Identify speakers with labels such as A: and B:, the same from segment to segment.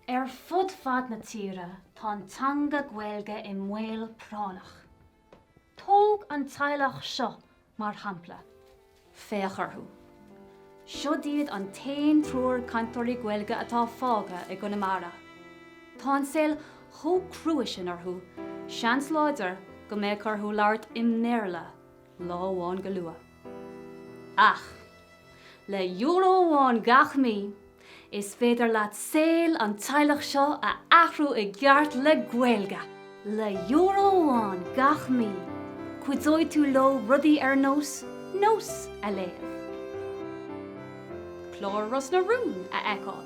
A: Ar fud fad na tíre tá an teanga Gaeilge i mbaol práinneach. Tóg an teaghlach seo mar shampla. Féach orthu. Siod iad an t-aon triúr cainteoirí Gaeilge atá fágtha i gConamara. Tá an saol chomh crua sin orthu, seans láidir go mbeadh orthu labhairt i mBéarla lá amháin go luath. Ach, le euro amháin gach mí, Is féidir leat saol an teaghlach seo a athrú i gceart le Gaeilge! Le euro amháin gach mí, cuideoidh tú leo rudaí ar nós Nós a léamh, clár Ros na Rún a fheiceáil,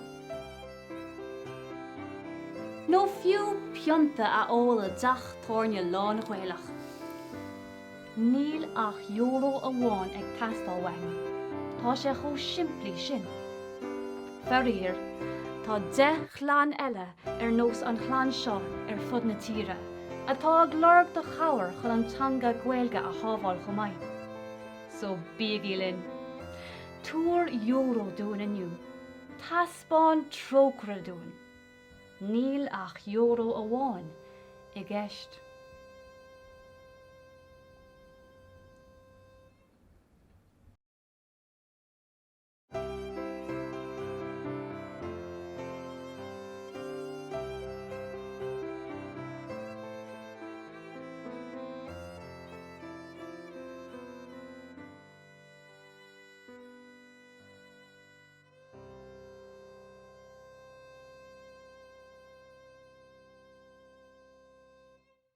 A: nó fiú pionta a ól i dteach tábhairne lán-Ghaelach. Níl ach euro amháin ag teastáil uainn. Tá sé chomh simplí sin. Faraor, tá 10 chlann eile ar nós an chlann seo ar fud na tíre atá ag lorg do chabhair chun an teanga Gaeilge a shábháil chomh maith. So bígí linn! Tabhair euro dúinn inniu. Taispeáin trócaire dúinn. Níl ach euro amháin i gceist.